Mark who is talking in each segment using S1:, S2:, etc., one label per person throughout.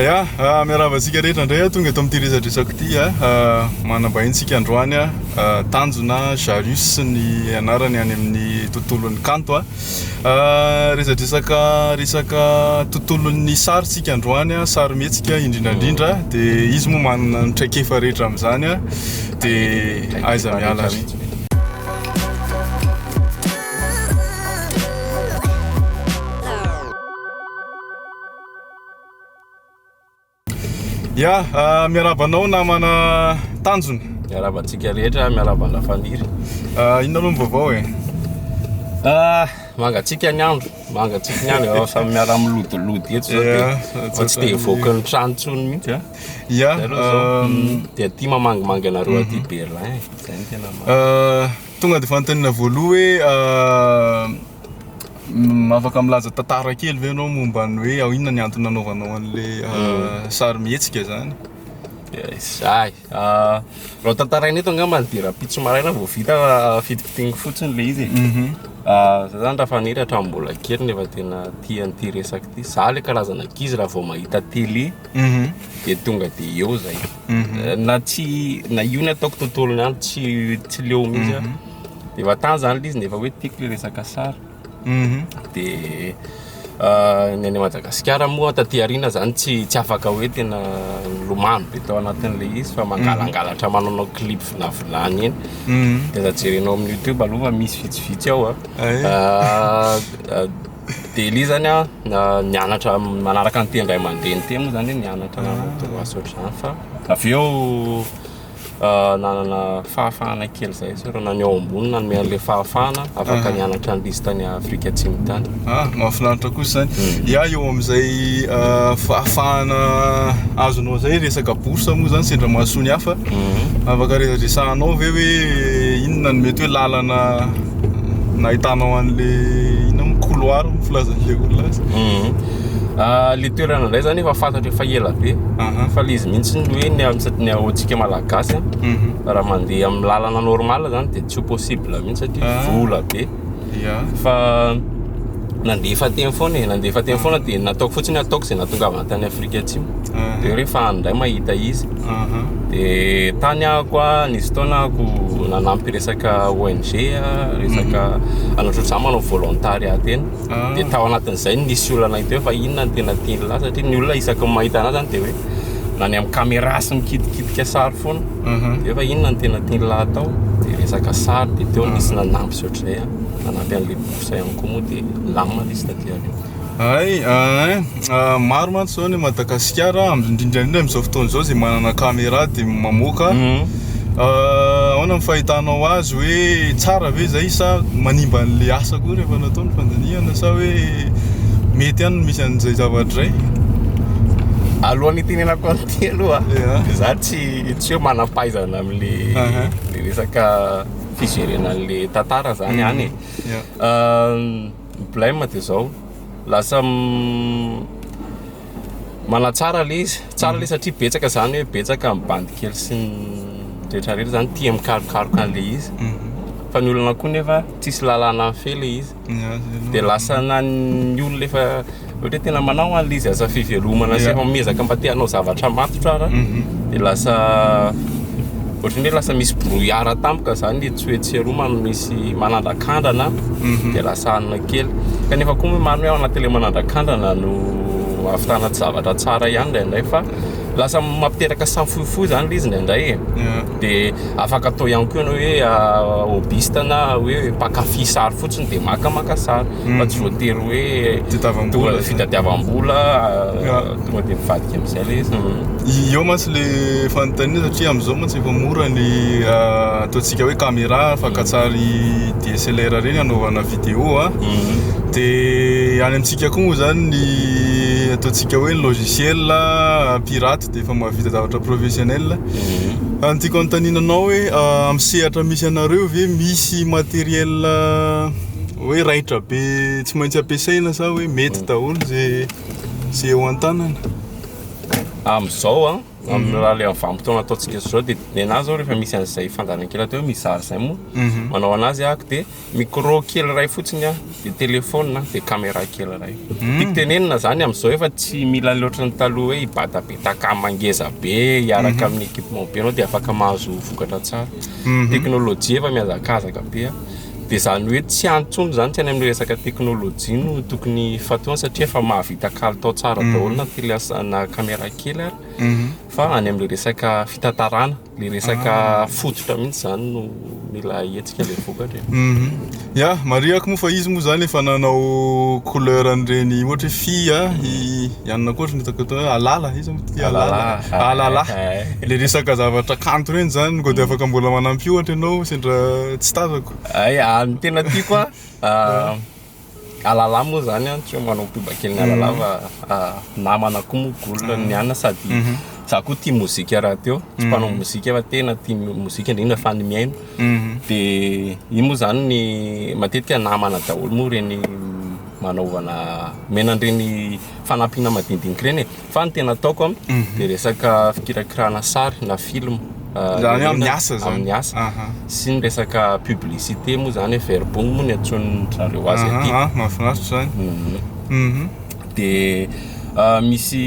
S1: Ya, miarahaba antsika rehetra indray tonga eto amin'ity resadresako ity a. Manam-bahiny isika androany a. Tanjona Jarius ny anarany any amin'ny tontolon'ny kanto a. Resadresaka resaka tontolon'ny sary isika androany a, sarimihetsika indrindra indrindra. Dia izy moa manana ny traikefa rehetra amin'izany a. Dia aiza miala ary. Ya, ah, miarahaba anao namana Tanjona.
S2: Miarahaba antsika rehetra, miarahaba an'i Rafaniry.
S1: Ah, inona aloha ny vaovao e?
S2: Ah, mangatsiaka ny andro, mangatsiaka ny andro, samy miara-milodilody eto zao dia fa tsy te hivoaka ny trano intsony mihitsy a.
S1: Ya,
S2: Zay aloha zao. Dia aty mamangimangy anareo aty Berlin, zay no tena marina.
S1: Ah, tonga dia fanontaniana voalohany hoe ah, Afaka milaza tantara kely ve ianao momba ny hoe ao inona ny antony nanaovanao an'ilay sarimihetsika izany?
S2: Zay. Raha ho tantaraina eto angamba dia rahampitso maraina vao vita fa fitikitiniko fotsiny ilay izy e. Za zany raha faniry hatramin'ny mbola kely no efa tena tia an'ity resaka ity. Za ilay karazana ankizy raha vao mahita télé dia tonga dia eo zay. Na tsy na io ny ataoko tontolon'ny andro tsy tsy leo mihitsy aho. Dia efa tany zany ilay izy nefa hoe tiako ilay resaka sary. Dia ny any Madagasikara moa taty aoriana zany tsy tsy afaka hoe tena nilomano be tao anatin'ilay izy fa mangalangalatra manaonao clip vinavinany eny. Dia aza jerenao amin'ny youtube aloha fa misy vitsivitsy ao a. Dia ilay izy zany an, nianatra manaraka ny teny ray aman-dreny teny moa zany hoe nianatra nanao droit sy ohatr'izany fa avy eo nanana fahafahana kely izay sao raha ny ao ambony nanome an'ilay fahafahana afaka nianatra an'ilay izy tany Afrika Atsimo tany.
S1: Ah, mahafinaritra kosa izany. Ya, eo amin'izay fahafahana azonao izay resaka bourse moa izany sendra mahasoa ny hafa. Afaka resadresahanao ve hoe inona no mety hoe lalana nahitanao an'le inona moa couloir moa filazan'le olona azy?
S2: Le toerana indray zany efa fantatro efa ela be fa le izy mihitsy ny hoe ny amin'ny ny antsika malagasy raha mandeha amin'ny lalana normal zany dia tsy ho possible mihitsy satria vola be. Fa nandefa teny foana e, nandefa teny foana dia nataoko fotsiny hoe ataoko izay nahatongavana tany Afrika Atsimo. Dia rehefa any indray mahita izy. Dia tany aho koa nisy fotoana ako nanampy resaka ONG, resaka ohatrohatran'izany manao volontariat teny. Dia tao anatin'izay no nisy olona nahita hoe fa inona no tena tian'i lahy satria ny olona isaky ny mahita anahy zany dia hoe na ny amin'ny caméra sy mikitikitika sary foana. Dia hoe fa inona no tena tian'i lahy atao? Dia resaka sary dia teo nisy nanampy sy ohatr'izay an, nanampy an'ilay bourse ihany koa moa dia nilamina ilay izy taty aoriana.
S1: Hay, ein, maro mantsy izao any Madagasikara, indrindra indrindra amin'izao fotoana izao izay manana caméra dia mamoaka. Ahoana ny fahitanao azy hoe tsara ve izay sa manimba an'ilay asa koa rehefa natao ny fandinihana sa hoe mety ihany ny misy an'izay zavatra izay?
S2: Alohan'ny hitenenako an'ity aloha, za tsy tsy hoe manam-pahaizana amin'le le resaka fijerena an'le tantara zany any e. Ny blème dia zao, lasa Manatsara le izy, tsara le izy satria betsaka zany hoe betsaka ny bandy kely sy ny rehetra rehetra zany tia mikarokaroka an'le izy. Fa ny olana koa nefa tsisy lalàna mifehy le izy. De lasa na ny olona efa ohatra hoe tena manao an'le izy asa fivelomana sy efa miezaka mba te hanao zavatra matotra ara de lasa ohatran'ny hoe lasa misy brouillard tampoka zany etsy sy etsy sy eroa misy manandrakandrana de lasa hanina kely kanefa koa moa marina hoe ao anatin'ilay manandrakandrana no ahavitana zavatra tsara ihany indraindray fa lasa mampiteraka safoifoy zany ilay izy indraindray e de afaka atao ihany koa ianao hoe hobbyste na hoe mpankafy sary fotsiny de makamaka sary fa tsy voatery hoe
S1: Fitadiavam-bola.
S2: fitadiavam-bola tonga de mivadika amin'izay ilay izy.
S1: Eo mantsy le fanontaniana satria amin'izao mantsy efa mora ny ataontsika hoe caméra fakantsary DSLR ireny anaovana vidéo a. Dia any amintsika koa moa zany ny ataontsika hoe ny logiciel pirate dia efa mahavita zavatra professionnel. Ny tiako anontaniana anao hoe amin'ny sehatra misy anareo ve misy matériel hoe raitra be tsy maintsy ampiasaina sa hoe mety daholo ze ze eo an-tanana?
S2: Amin'izao an. Amin'ny raha le amin'ny vanim-potoana ataontsika zao dia ny anahy zao rehefa misy an'izay fandaharana kely atao hoe mizara izay moa, manao anazy ahako dia micro kely iray fotsiny aho, dia téléphone dia caméra kely iray. Tiako tenenina zany amin'izao efa tsy mila loatra ny taloha hoe hibata be takama ngeza be hiaraka amin'ny équipement be anao dia afaka mahazo vokatra tsara. Teknolojia efa mihazakazaka be a. Dia izany hoe tsy any intsony izany, tsy any amin'ny resaka teknolojia no tokony hifantohana satria efa mahavita kalitao tsara daholo na télé na caméra kely ary fa any amin'ilay resaka fitantarana, ilay resaka fototra mihitsy izany no mila hetsika ilay vokatra e.
S1: Ya, marihako moa fa izy moa izany efa nanao couleur an'ireny ohatra hoe fy a, i anona koa ohatra ny hitako atao hoe alala, iza moa ity alala? Alala. Le resaka zavatra kanto ireny izany koa dia afaka mbola manampy ohatra ianao sendra tsy tazako.
S2: Hay, ah, ny tena tiako a, alala moa izany an, tsy hoe manao pub kely ny alala fa namana koa moa goal ny anona sady za koa tia mozika rahateo, tsy mpanao mozika fa tena tia mozika indrindra fa ny mihaino. Dia iny moa izany ny matetika namana daholo moa ireny manaovana omena an'ireny fanampiana madinidinika ireny e. Fa ny tena ataoko an, dia resaka fikirakirana sary na film.
S1: Izany hoe amin'ny asa izany.
S2: Amin'ny asa. Sy ny resaka publicité moa izany hoe verbong moa ny antsoin-dry zareo azy aty.
S1: Mahafinaritra izany.
S2: Dia misy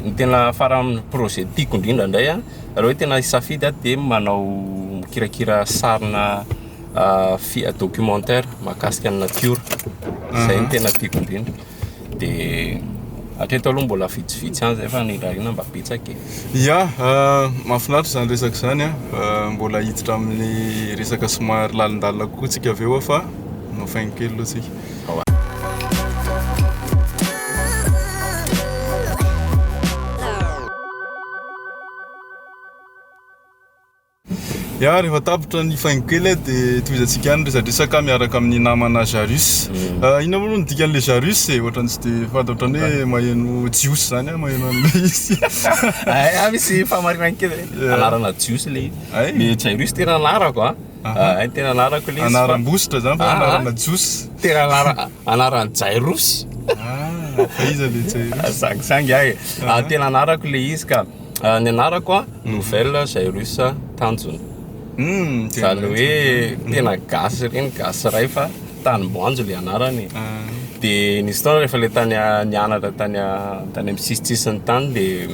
S2: ny tena faran'ny projet tiako indrindra indray an, raha hoe tena hisafidy aho dia manao mikirakira sarina fi- documentaire mahakasika ny natiora. Izay no tena tiako indrindra. Dia hatreto aloha mbola vitsivitsy ihany izay fa ny irariana mba betsaka e.
S1: Ya, mahafinaritra izany resaka izany an. Mbola hiditra amin'ny resaka somary lalindalina kokoa tsika avy eo fa manao faingo kely aloha tsika. Ya, rehefa tapitra ny faingo kely dia tohizantsika ihany ny resadresaka miaraka amin'ny namana Jarus. Inona moa no dikan'ilay Jarus e? Ohatran'ny tsy dia fantatra ohatran'ny hoe maheno jiosy izany aho maheno an'ilay izy.
S2: Hay, ah, misy fahamarinana kely zay. Anarana jiosy ilay izy.
S1: Hay.
S2: Ny Jairus tena anarako a. Hay, tena anarako ilay izy fa-
S1: Anaram-bositra izany fa
S2: Ah, ah.
S1: anarana jiosy.
S2: Tena anara- anaran'i Jairus.
S1: Ah, fa iza ilay Jairus?
S2: Sangisangy aho e. Ah, tena anarako ilay izy ka. Ah, ny anarako a, Nouvelle Jairus Tanjona. Izany hoe tena gasy ireny, gasy iray fa tanim-boanjo ilay anarana e. Dia nisy fotoana rehefa ilay tany nianatra tany tany amin'ny sisintsisiny tany dia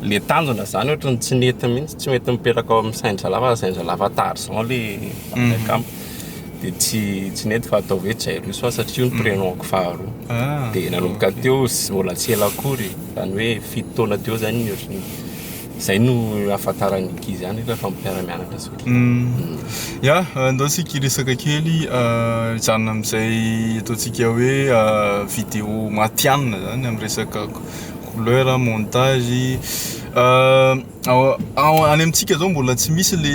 S2: ilay tanjona izany ohatran'ny tsy nety mihitsy, tsy mety mipetraka ao amin'ny sain-dry zalahy fa sain-dry zalahy fa Tarzan ilay akama. Dia tsy tsy nety fa atao hoe Jairus fa satria io ny prénom-ko faharoa. Dia nanomboka teo mbola tsy ela akory, izany hoe fito taona teo izany ny ohatran'ny izay no ahafantaran'ny ankizy ihany rehefa mpiara-mianatra sy ohatran'izany.
S1: Ya, andao isika hiresaka kely hijanona amin'izay ataontsika hoe vidéo matihanina izany amin'ny resaka couleur, montage. Ao any amintsika zao mbola tsy misy le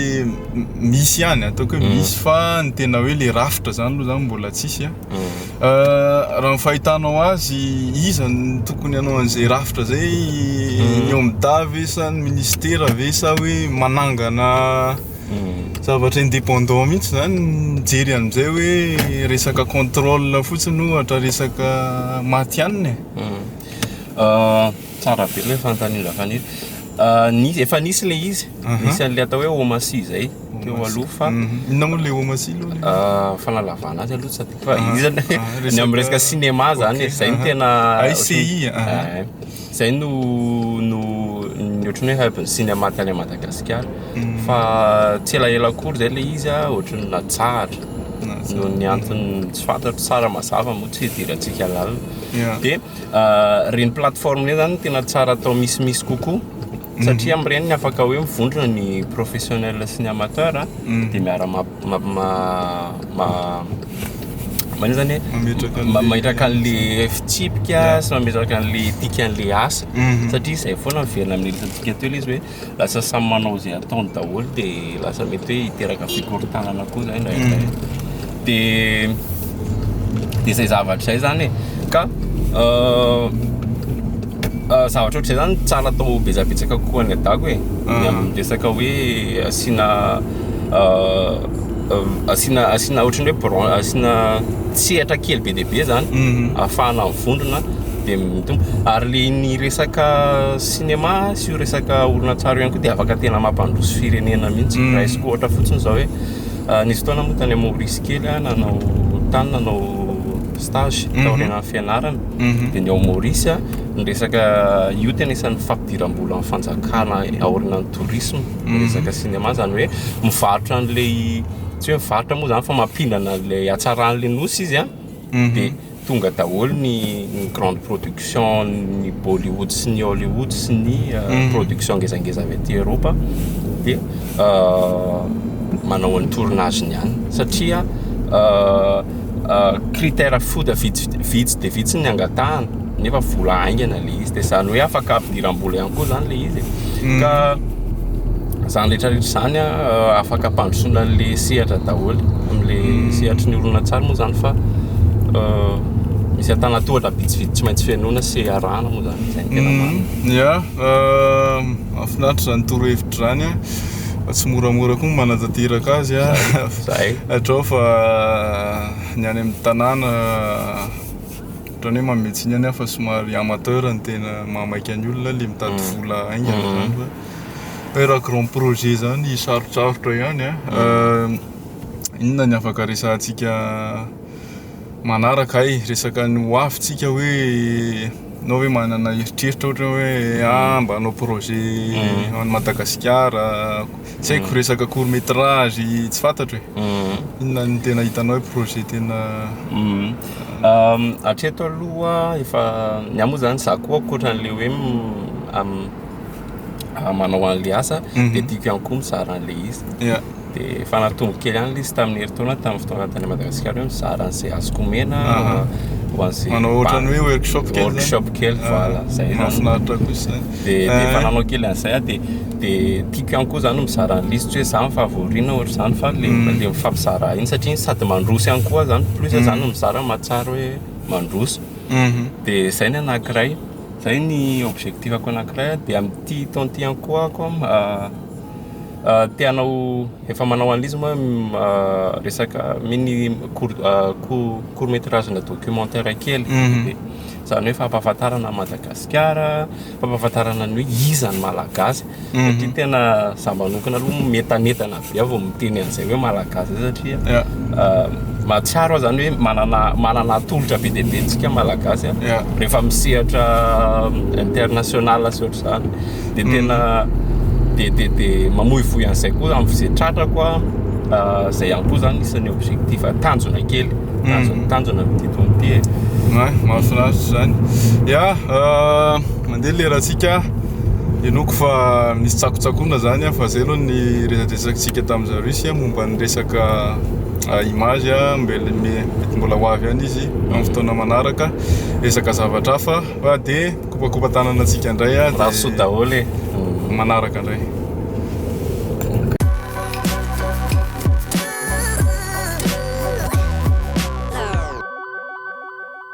S1: misy ihany ataoko hoe misy fa ny tena hoe le rafitra zany aloha zany mbola tsisy a. Raha ny fahitanao azy iza no tokony hanao an'izay rafitra zay ny OMDA ve sa ny ministera ve sa hoe manangana zavatra indépendant mihitsy zany mijery an'izay hoe resaka contrôle fotsiny ohatra resaka matihanina e.
S2: Tsara be ilay fanontaniana Faniry. Nisy, efa nisy ilay izy. Nisy an'ilay atao hoe Omasi izay teo aloha fa
S1: Inona moa ilay Omasi
S2: aloha? Fanalavana azy aloha tsy adino fa izy zany ny amin'ny resaka cinéma zany e, zay no tena
S1: ICI.
S2: Zay no no ny ohatran'ny hoe hub-n'ny cinéma tany Madagasikara. Fa tsy elaela akory zay ilay izy a, ohatran'ny natsahatra noho ny antony tsy fantatro tsara mazava moa tsy hidirantsika lalina. Dia Ireny plateforme ireny zany tena tsara atao misimisy kokoa satria amin'ireny afaka hoe mivondrona ny professionnel sy ny amateur dia miara ma- ma- ma- ma- manino zany hoe
S1: Mametraka an'le-
S2: mametraka an'le fitsipika sy mametraka an'le éthique an'le asa satria izay foana miverina amin'ny resatsika teo ilay izy hoe lasa samy manao izay ataony daholo dia lasa mety hoe hiteraka fikorontanana koa izay indraindray. Dia dia izay zavatra izay zany e. Ka zavatra ohatr'izay zany tsara atao betsabetsaka kokoa any Dago e. Ny amin'ny resaka hoe asiana asiana asiana ohatran'ny hoe bran- asiana sehatra kely be dia be zany ahafahana mivondrona. Dia mitombo. Ary le ny resaka cinéma sy io resaka horonantsary io ihany koa dia afaka tena mampandroso firenena mihitsy. Raisiko ohatra fotsiny izao hoe nisy fotoana moa tany Maurice kely aho nanao tany nanao stage taorianan'ny fianarana. Dia ny ao Maurice ny resaka io tena isan'ny fampidiram-bola amin'ny fanjakana aorianan'ny tourisme ny resaka cinéma izany hoe mivarotra an'ilay tsy hoe mivarotra moa izany fa mampindrana an'ilay hatsaran'ilay nosy izy an. Dia tonga daholo ny ny grande production ny Bollywood sy ny Hollywood sy ny production ngezangeza avy aty Eropa dia manao ny tournage-ny any satria critère food vitsy vitsy dia vitsy ny angatahana nefa vola haingana ilay izy dia izany hoe afaka ampidiram-bola ihany koa izany ilay izy e. Ka izany rehetra rehetra izany an afaka ampandrosoana an'ilay sehatra daholo amin'ilay sehatry ny horonantsary moa izany fa misy antanantohatra vitsivitsy tsy maintsy fenoina sy arahana moa izany izay no tena marina.
S1: Ya, mahafinaritra izany torohevitra izany an, fa tsy moramora koa ny manatanteraka azy an,
S2: Zay.
S1: hatrao fa ny any amin'ny tanàna ohatran'ny hoe manome tsiny ihany aho fa somary amateur no tena mahamaika ny olona ilay mitady vola haingana izany fa hoe raha grand projet izany sarotsarotra ihany an. Inona ny afaka resahantsika manaraka hay? Resaka ny ho avy tsika hoe ianao ve manana eritreritra ohatra hoe ah mba hanao projet any Madagasikara, tsy haiko resaka court métrage tsy fantatro e. Inona no tena hitanao hoe projet tena
S2: Hatreto aloha efa ny ahy moa zany za koa ankoatran'le hoe manao an'le asa dia tiako ihany koa mizara an'le izy. Dia efa natomboka kely ihany ilay izy tamin'ny herintaona tamin'ny fotoana tany Madagasikara hoe mizara an'izay azoko omena ho an'izay
S1: Manao ohatran'ny hoe workshop kely zany.
S2: Workshop kely voilà, zay zany.
S1: Mahafinaritra kosa zany.
S2: Dia dia efa nanao kely an'izay aho dia dia tiako ihany koa zany mizara an'ilay izy tsy hoe za mi-favori na ohatr'izany fa le le mifampizara iny satria sady mandroso ihany koa zany plus zany mizara mahatsiaro hoe mandroso. Dia zay ny anankiray, zay ny objectif-ko anankiray dia amin'ity taona ity ihany koa aho te hanao efa manao an'ilay izy moa resaka mini court court métrage na documentaire kely dia izany hoe fampahafantarana an'i Madagasikara, fampahafantarana ny hoe iza ny Malagasy satria tena za manokana aloha mientanentana be aho vao miteny an'izay hoe Malagasy izay satria mahatsiaro aho izany hoe manana manana atolotra be dia be antsika Malagasy rehefa misehatra international sy ohatr'izany dia tena dia dia dia mamoivoy an'izay koa amin'izay tratrako aho izay ihany koa izany isan'ny objectif tanjona kely tanjona tanjona amin'ity taona ity e.
S1: Ouais, mahafinaritra izany. Ya, mandeha ny lerantsika. Inoako fa misy tsakotsakona izany fa izay aloha ny resadresakintsika tamin'i Zarus momba ny resaka image mety mbola ho avy ihany izy amin'ny fotoana manaraka. Resaka zavatra hafa fa dia kopakopa-tanana antsika indray
S2: Mirary soa daholo e.
S1: Manaraka indray.